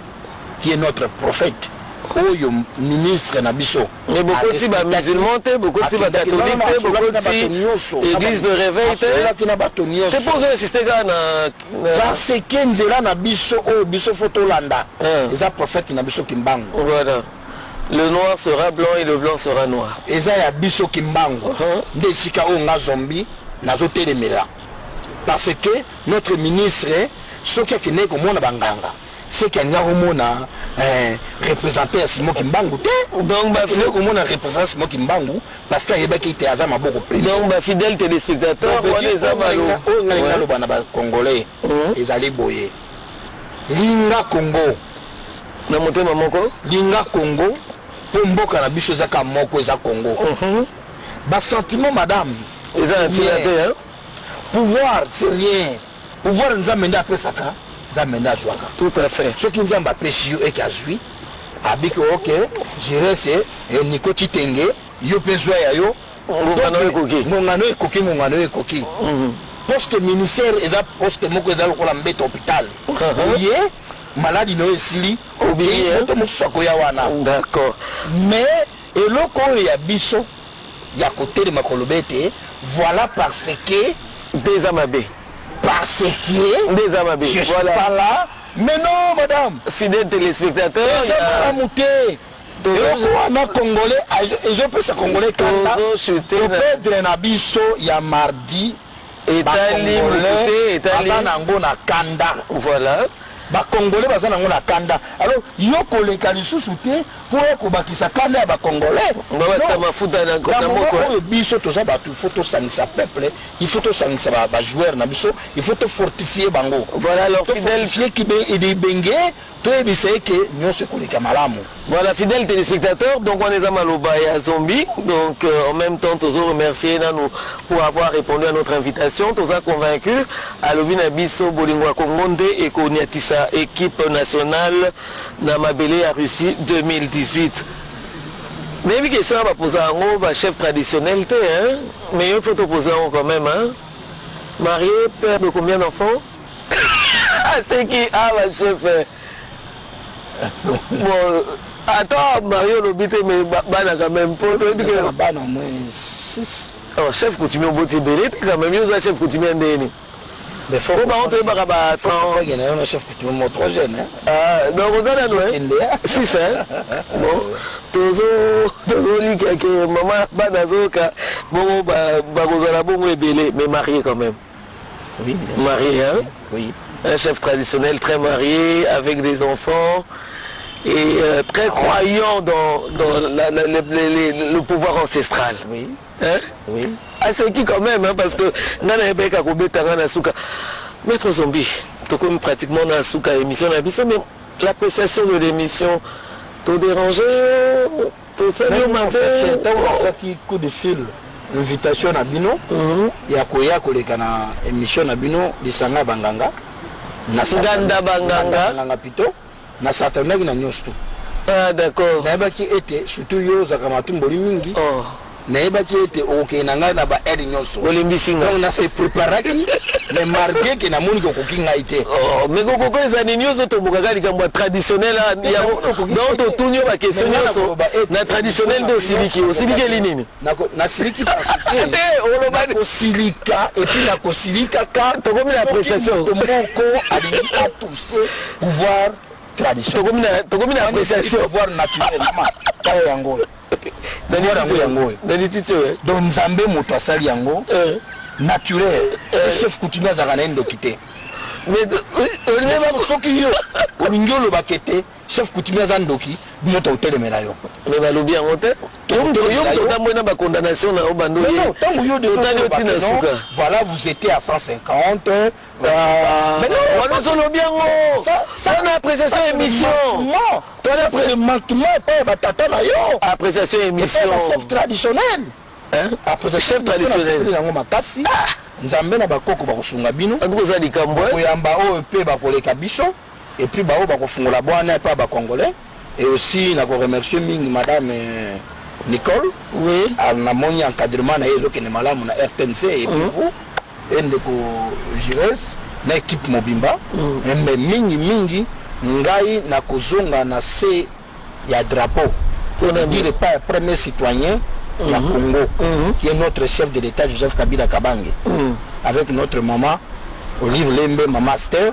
qui est notre prophète, oyo ministre na biso. Mais bokoti bamusulman te, bokoti bacatholique te, bokoti église de réveil te. Asololaki na bato te nyonso. Mpo ozo insiste kaka na Parce que nzela na biso oyo biso faut tolanda eza prophète na biso Kimbangu. Voilà, le noir sera blanc et le blanc sera noir. Eza ya biso Kimbangu. Nde esika oyo nga Zombi nazotelemela, parce que notre ministre, soki akendeki komona banganga, soki alinga komona représentant ya Simon Kimbangu te, donc akendeki komona représentant Simon Kimbangu parce que ayebaki ete aza maboko pene. Donc bafidèle téléspectateur, wana eza malo. Oyo ngai naloba na bacongolais ezali boye: linga Congo na motema moko. Linga Congo, mpo mboka na biso eza kaka moko, eza Congo. Basentiment, madame, eza na ntina te, hein? Pouvoir, c'est rien. Pouvoir, Nzambe nde apesaka, Nzambe nde azwaka. Tout à fait. Soki Nzambe apesi yo, eke azwi, abiki oke Girese, Niko Titenge, yo mpe zwa ya yo. Ngonga na yo ekoki. Ngonga na yo ekoki, ngonga na yo ekoki. Poste ministère eza poste moko, eza lokola mbeto hôpital. Oye maladi na yo esili, Obimi, okei, hein? moto mosusu akoya wana. Mais eloko oyo ya biso ya kotelema koloba ete voilà, parce que nde eza mabe, parce que nde eza mabe. Je suis Voilà. pas là, mais non, madame. Fidèle téléspectateur, eza malamu te. Eloko wana congolais ezopesa congolais kanda. Tozochute na Toperdre na biso ya mardi, etali motu te, etali baza nango na kanda. Voilà. Bacongolais baza nango na kanda. Alors yo koleka lisusu te mpo ya kobakisa kanda ya bacongolais. Babakisa mafuta na Na na moment moto. oyo biso toza bato, il faut tosangisa peuple, il faut tosangisa bajoueur na biso, il faut tofortifie bango. Voilà, alors fidèle Tofortifie Ibenge, toyebisa ye ke nyonso ekoleka malamu. Voilà, fidèles téléspectateurs, donc on est à maloba ya Zombie. Donc en même temps, toujours remercier nanu pour avoir répondu à notre invitation. Toza convaincu, alobi na biso bolingo ya Congo nde ekoniatisa équipe nationale na mabele ya Russie 2018. Nayebi question ya bapoza yango bachef traditionnel te, hein? Mais il faut toposer yango quand même. Hein? Marié, père de combien d'enfants? C'est qui? Ah, ma chef. Bon, attends, Mario olobi te, mais bana quand même, po toyebi ke Na bana au moins 6. Oh, chef coutumier, oboti ebele te quand même. Yo oza chef coutumier ndeni? Mais faut Po bango toyebaka ba 30. na yo na chef coutumier mo trop jeune, hein? Ah, donc oza nanu, hein? Kende. 6, hein? Bon, tozolika ke mama bana azoyoka bongo, bakozala bongo ebele. Mais marié quand même? Oui, bien sûr. Marié, hein? Oui. Un chef traditionnel très marié, avec des enfants et très croyant dans le pouvoir ancestral. Oui. Hein? Oui. Ah, c'est qui quand même, hein, parce que nga nayebeka kobetanga na suka. Maître Zombie, tokomi pratiquement na suka émission na biso, mais l'appréciation de l'émission, todéranger, tosali yo mabe? Ntango nazwaki coup de fil, invitation na bino ya koya koleka na émission na bino Lisanga ya Banganga na Nganda Banganga. Nganga pito, nasatandaki na nyonso to. Ah, d'accord. Nayebaki ete surtout yo ozalaka matumboli mingi. Oh. Nayebaki ete okokende na ngai na ba aide nyonso. Olimbisi nga. Donc na se préparaki, mais malgré que namoni ke okoki ngai te. Oh, mais kokoko eza nini? Ozotomboka kaka likambo ya traditionnel yango. Donc totuni yo baquestion nyonso na traditionnel nde osiliki. Osilikeli nini? Nasiliki parce que te oloba nakosilika et puis nakosilikaka Tokomi na appréciation. Moto moko alingi atouche pouvoir traditionnel. Tokomi na appréciation. Pouvoir naturel, mama, tala yango oyo, pouvoir yango, yango oyo. Na lititi oyo. Donc Nzambe moto asali yango naturel. Chef coutumier azalaka na ye ndoki te. Mais olingi Soki yo olingi olobaka ete chef coutumier aza ndoki, biso tokotelemela yo. Mais balobi yango te. Yo moto otamboli na bacondamnation na yo bando. Mais non, ntango yo Totali otina suka. Voilà, vous étiez à 150. Mais non. Wana ozolobi yango wana appréciation émission. Non, c'est le manquement epai ya batata na yo. Appréciation émission. Chef traditionnel. Chef traditionnel. Yango makasi, Nzambe na bakoko bakosunga bino. Antuka oza likambo. Koyamba oyo mpe bakoleka biso et puis baoyo bakofungola bwana epai ya bacongolais. Et aussi nakoremercier mingi madame Nicole. Namoni encadrement na ye ezokende malamu na RTNC et puis vous e ndeko Gires na équipe mobimba. Mais mingi mingi, ngai nakozonga na se ya drapeau, dire epai ya premier citoyen ya Congo, qui est notre chef de l'État Joseph Kabila Kabange, avec notre maman Olive Lembe, mama Aster,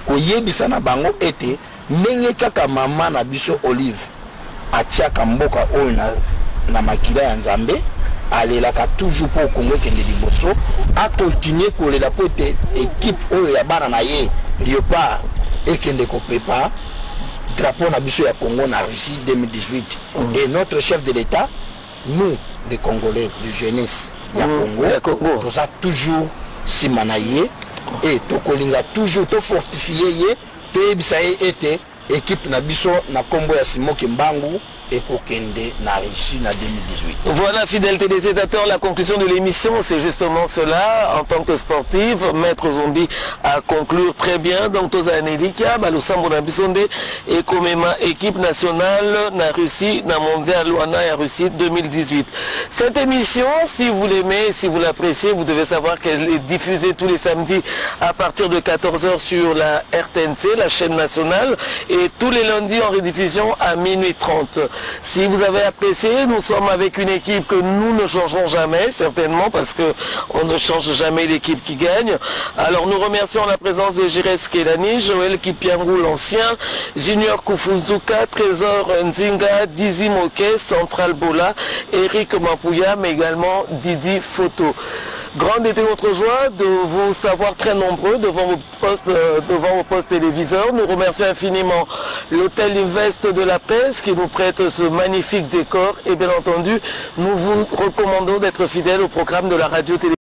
koyebisa na bango ete ndenge kaka mama na biso Olive atiaka mboka oyo na makila ya Nzambe, alelaka toujours mpo Kongo ekende liboso, akontinue kolela mpo ete équipe oyo ya bana na ye Léopard ekende kopepa drapeau na biso ya Congo na Russie 2018. Et notre chef de l'État, nous les Congolais de jeunesse ya Congo, Ya Congo. Toza toujours nsima na ye e tokolinga toujours tofortifie ye, toyebisa ye ete équipe na biso na nkombo ya Simon Kimbangu ekokende na Russie na 2018. Voilà, fidèles téléspectateurs, la conclusion de l'émission, c'est justement cela. En tant que sportive, Maître Zombie a conclure très bien. Donc, toza na elikya, balosambo na biso nde ekomema équipe nationale na Russie, na mondial wana ya Russie 2018. Cette émission, si vous l'aimez, si vous l'appréciez, vous devez savoir qu'elle est diffusée tous les samedis à partir de 14h sur la RTNC, la chaîne nationale, et tous les lundis en rediffusion à minuit 30. Si vous avez apprécié, nous sommes avec une équipe que nous ne changerons jamais, certainement, parce que on ne change jamais l'équipe qui gagne. Alors nous remercions la présence de Jires Kelani, Joël Kipiangou l'ancien, Junior Kufunzuka, Trésor Nzinga, Dizi Moke, Central Bola, Eric Mampouya, mais également Didi Photo. Grande était notre joie de vous savoir très nombreux devant vos postes téléviseurs. Nous remercions infiniment l'hôtel Invest de la Presse qui nous prête ce magnifique décor. Et bien entendu, nous vous recommandons d'être fidèles au programme de la radio-télévision.